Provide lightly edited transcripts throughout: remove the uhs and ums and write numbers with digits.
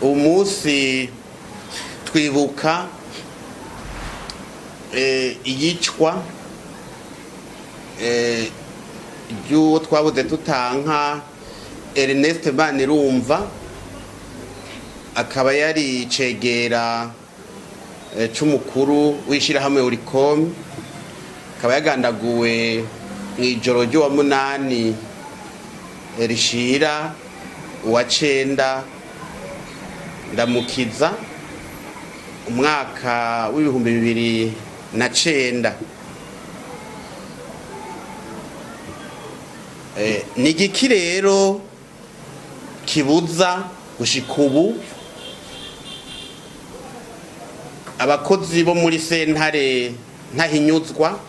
Umunsi twibuka iyicwa ry'uwo twabuze tutanka Ernest Manirumva, akaba yari cegera c'umukuru w'ishirahamwe Oricom, akaba yagandaguwe mw'ijoro ry'uwa munani rishira uwa cenda Ndamukiza umwaka w'2009. Ni igiki rero kibuza gushika ubu abakozi bo muri sentare ntahinyuzwa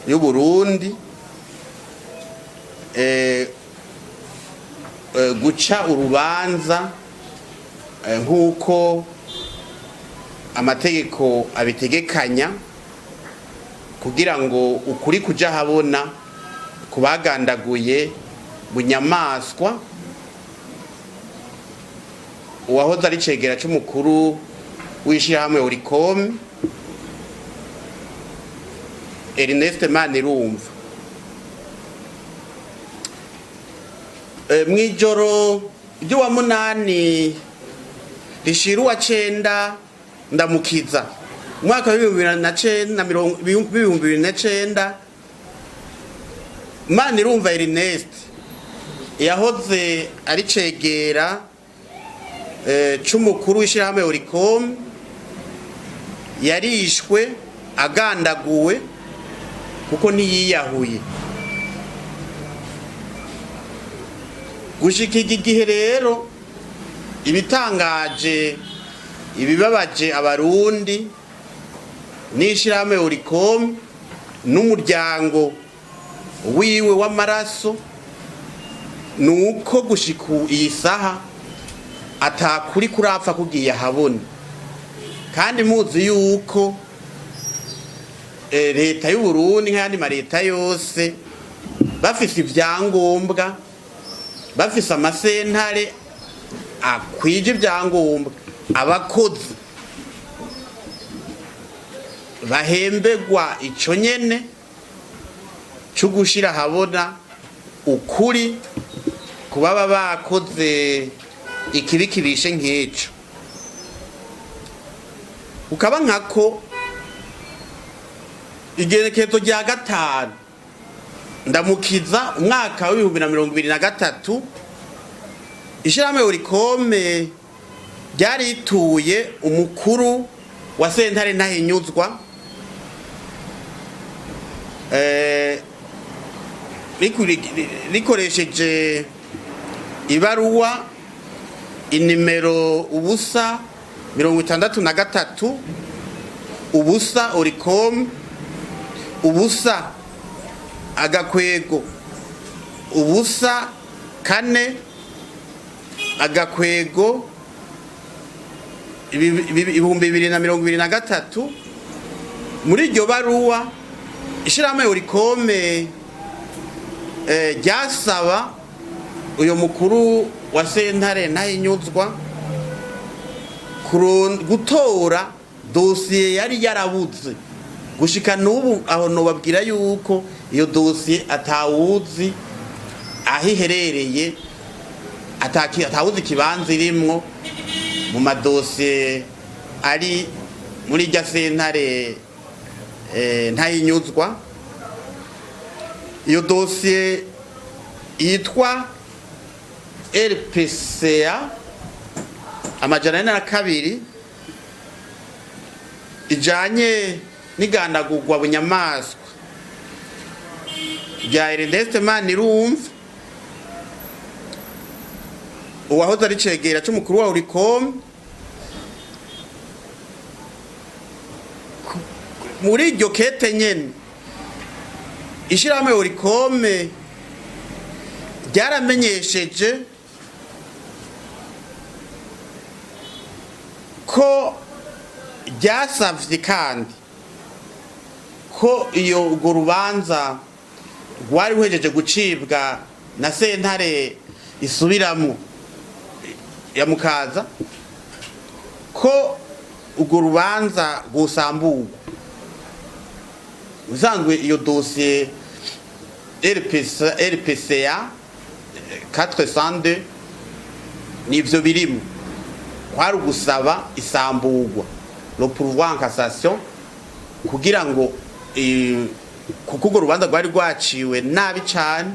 y'Uburundi guca urubanza nk'uko amategeko abitegekanya, kugira ngo ukuri kuja habona kubagandaguye bunyamaswa uwahoze ari cegera c'umukuru w'ishirahamwe Oricom, Ernest Manirumva? Mw'ijoro ry'uwa munani rishira uwa cenda Ndamukiza umwaka w'2009, Manirumva Ernest yahoze ari cegera c'umukuru w'ishirahamwe Oricom yarishwe agandaguwe, kuko ntiyiyahuye. Gushika iki gihe rero, ibitangaje, ibibabaje Abarundi n'ishirahamwe Oricom n'umuryango wiwe w'amaraso, nuko gushika iyi saha atakuri kurapfa kugiye ahabona. Kandi muzi yuko leta y'u Burundi nk'ayandi mareta yose bafise ivyangombwa, bafise amasentare akwije ibyangombwa, abakozi bahembegwa ico nyene co gushira ahabona ukuri kubaba bakoze ikibi kibishe nk'ico. Ukaba nkako igerekezo rya 5 Ndamukiza umwaka w'2023, ishirahamwe Oricom ryarituye umukuru wa sentare ntahinyuzwa rikoresheje ibaruwa inimero 063 0 Oricom 0 agakwego 0 4 agakwego 2023. Muri iryo baruwa, ishirahamwe Oricom ryasaba uyu mukuru wa sentare ntahinyuzwa gutora dosiye yari yarabuze gushika n'ubu. Aho nobabwira yuko iyo dosiye atawuzi aho iherereye, atawuzi ikibanza irimwo mu madosiye ari muri irya sentare ntahinyuzwa. Iyo dosiye yitwa RPCA 402, ijanye n'igandagurwa bunyamaswa rya Ernest Manirumva, uwahoze ari cegera c'umukuru wa Oricom. Muri iryo kete nyene, ishirahamwe Oricom ryaramenyesheje ko ryasavye kandi ko iyo urwo rubanza rwari ruhejeje gucibwa na sentare isubiramwo ya Mukaza ko urwo rubanza rwosamburwa. Usanzwe iyo dosiye RPC, RPCA 402, nivyo birimo, kwari ugusaba isamburwa, le pourvoi en cassation, kugira ngo kuko urwo rubanza rwari rwaciwe nabi cane,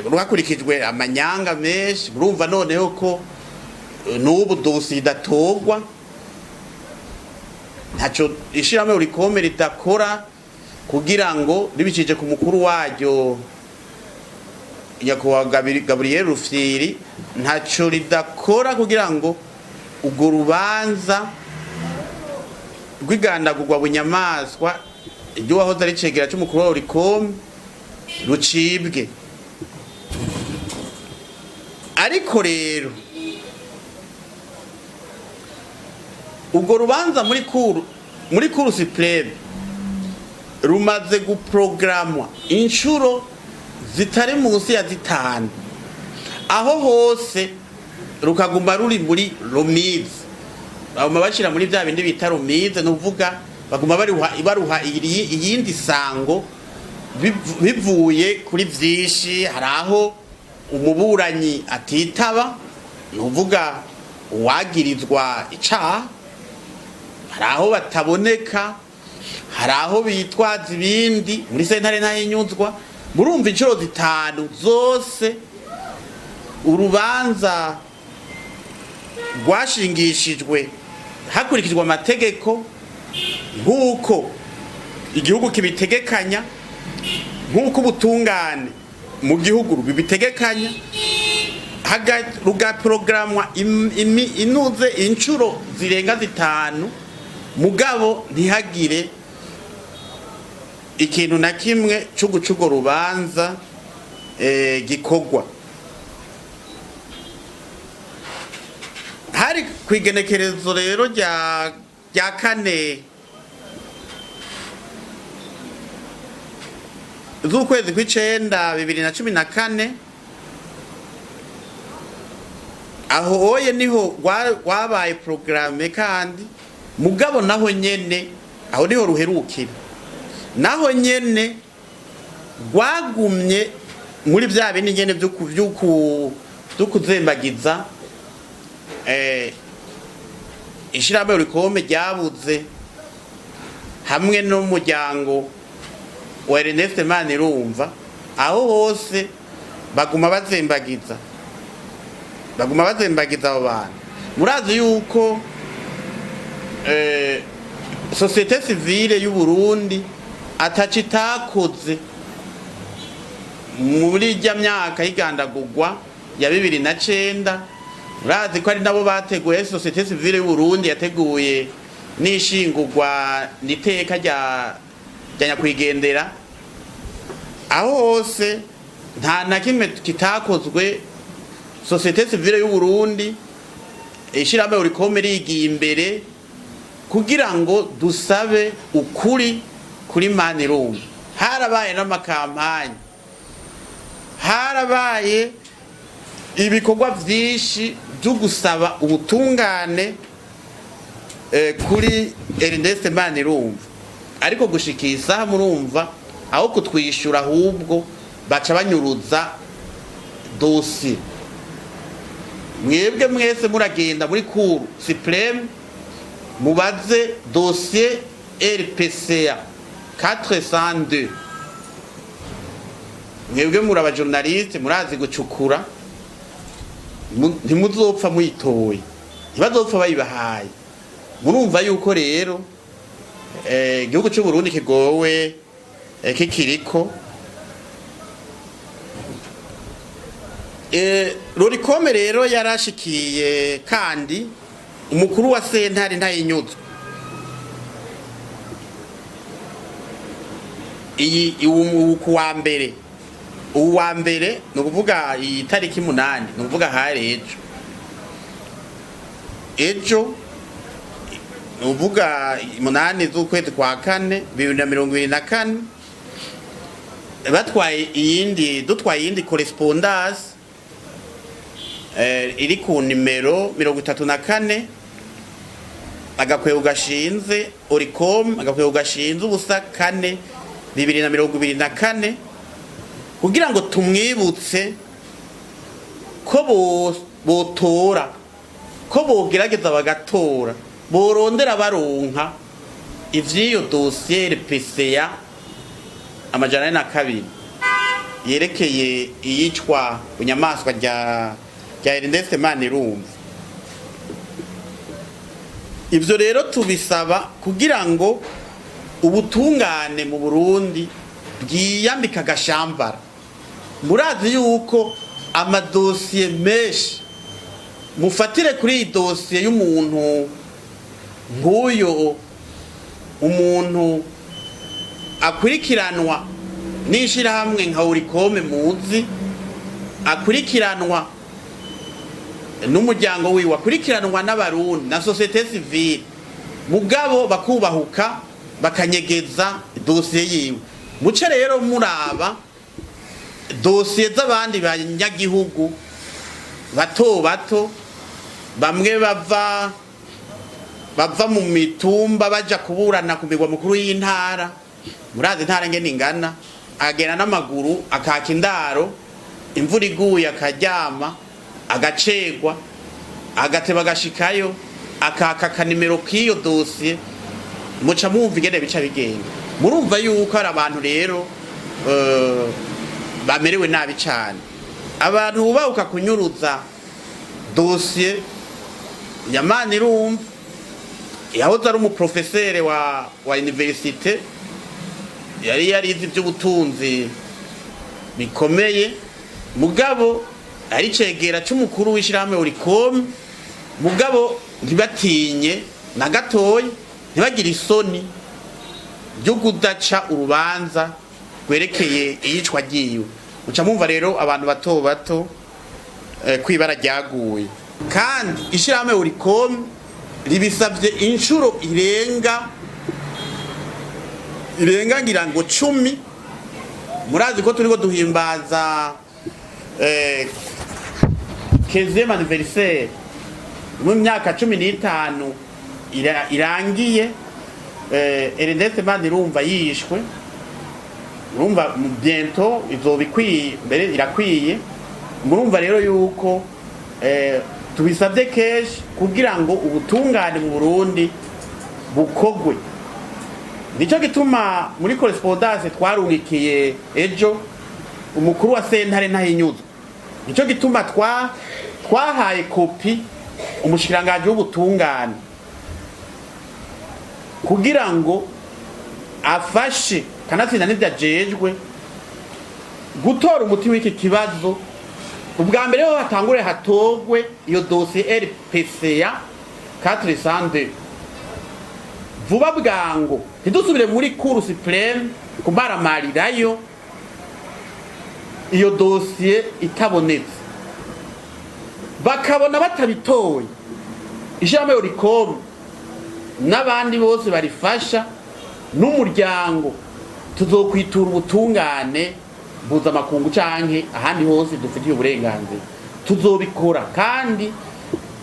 rwakurikijwe amanyanga menshi. Murumva noneho ko n'ubu dosiye idatorwa. Ntaco ishirahamwe Olucome ridakora kugira ngo, ribicije ku mukuru waryo, nyakubahwa Gabriel Rufyiri, ntaco ridakora kugira ngo urwo rubanza rw'igandagurwa bunyamaswa ry'uwahoze ari cegera c'umukuru wa Olucome rucibwe. Ariko rero urwo rubanza muri cour suprême rumaze guprogramwa inshuro zitari munsi ya 5, aho hose rukaguma ruri muri remise. Baguma bashira muri bya bindi bita remise, ni ukuvuga baguma baruha iyindi sango bivuye kuri vyinshi. Hari aho umuburanyi atitaba, ni ukuvuga uwagirizwa icaha, hari aho bataboneka, hari aho bitwaza ibindi muri sentare ntahinyuzwa. Murumva, inshuro 5 zose urubanza rwashingishijwe hakurikijwe amategeko nk'uko igihugu kibitegekanya, nk'uko ubutungane mu gihugu rubitegekanya, rugaprogramwa inuze inshuro zirenga 5, mugabo ntihagire ikintu na kimwe cyo guca urwo rubanza gikorwa. Hari ku igenekerezo rero rya 4 z'ukwezi kw'icenda 2014. Aho oye niho rwabaye programme kandi, mugabo naho nyene aho niho ruherukira, naho nyene rwagumye muri bya bindi nyene vyo kuzembagiza. Ishirahamwe Olucome ryabuze hamwe n'umuryango wa Ernest Manirumva, aho hose baguma bazembagiza, baguma bazembagiza abo bantu. Murazi yuko société civile y'u Burundi ataco itakoze muri irya myaka y'igandagurwa ya 2009. Murazi ko ari nabo bateguye, société civile y'u Burundi yateguye n'ishingurwa n'iteka rya nyakwigendera. Aho hose nta na kimwe kitakozwe. Société civile y'u Burundi, ishirahamwe Olucome rigiye imbere kugira ngo dusabe ukuri kuri Manirumva. Harabaye n'amakampanye, harabaye ibikorwa vyinshi vyo gusaba ubutungane kuri Ernest Manirumva, ariko gushika isaha murumva aho kutwishyura ahubwo baca banyuruza dosiye. Mwebwe mwese muragenda muri cour suprême, mubaze dosiye RPCA 402. Mwebwe muri abajournaliste, murazi gucukura. Ntimuzopfa muyitoye, ntibazopfa bayibahaye. Murumva yuko rero igihugu cy'u Burundi kigowe kikiriko. Olucome rero yarashikiye kandi umukuru wa sentare ntayinyuzwe. Iyi ubu ku wa mbere, ubu wa mbere ni ukuvuga iyi tariki 8, ni ukuvuga hari ejo, ejo ni ukuvuga 8 z'ukwezi kwa kane 2024, batwaye iyindi, dutwaye iyindi correspondance. iri ku nimero 34 agakwego gashinze Olucome agakwego gashinze ubusa 4 2024, kugira ngo tumwibutse ko botora, ko bogerageza bagatora, borondera baronka ivy'iyo dosiye RPCA 402 yerekeye iyicwa bunyamaswa rya Ernest Manirumva. Ivyo rero tubisaba kugira ngo ubutungane mu Burundi bwiyambika agashambara. Murazi yuko amadosiye menshi, mufatire kuri iyi dosiye y'umuntu nk'uyo, umuntu akurikiranwa n'ishirahamwe nka Olucome muzi, akurikiranwa n'umuryango wiwe, akurikiranwa n'Abarundi na société civile, mugabo bakubahuka bakanyegeza dosiye yiwe. Muce rero muraba dosiye z'abandi banyagihugu bato bato, bamwe bava mu mitumba baja kuburana ku migwa mukuru y'intara. Murazi intara ngene ingana, akagenda n'amaguru, akaka indaro, imvura iguye akaryama, agacegwa, agateba agashikayo, akaka akanimero k'iyo dosiye. Muca mwumva ingene bica bigenda. Murumva yuko hari abantu rero bamerewe nabi cane, abantu bubahuka kunyuruza dosiye ya Manirumva, yahoze ari umuprofesere wa université, yari yarize ivy'ubutunzi bikomeye, mugabo ari cegera c'umukuru w'ishirahamwe Olucome, mugabo ntibatinye na gatoya, ntibagire isoni ryo kudaca urubanza rwerekeye iyicwa ryiwe. Muca mumva rero abantu bato bato kwibara ryaguye. Kandi ishirahamwe Olucome ribisavye inshuro irenga ngira ngo 10. Murazi ko turiko duhimbaza 15e anniversaire, mu myaka 15 irangiye Ernest Manirumva yishwe. Murumva bientôt izoba ikwiye, mbere irakwiye. Murumva rero yuko tubisabye kenshi kugira ngo ubutungane mu Burundi bukogwe. Nico gituma muri correspondance twarungikiye ejo umukuru wa sentare Ntahinyuzwa, nico gituma twahaye kopi umushikiranganji w'ubutungane kugira ngo afashe, kanatsinda n'ivyo ajejwe, gutora umuti w'iki kibazo. Ubwa mbere ho hatangure hatogwe iyo dosiye RPCA 402 vuba bwango, ntidusubire muri Cour suprême kumaramarirayo iyo dosiye itabonetse. Bakabona batabitoye, ishirahamwe Olucome n'abandi bose barifasha n'umuryango tuzokwitura ubutungane mpuzamakungu canke ahandi hose dufitiye uburenganzira. Tuzobikora, kandi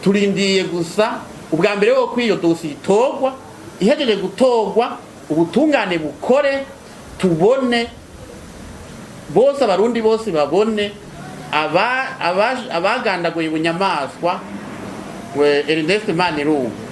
turindiye gusa ubwa mbere wo ko iyo dosiye itorwa. Ihejeje gutorwa, ubutungane bukore, tubone bose, Abarundi bose babone abagandaguye ubunyamaswa we Ernest Manirumva.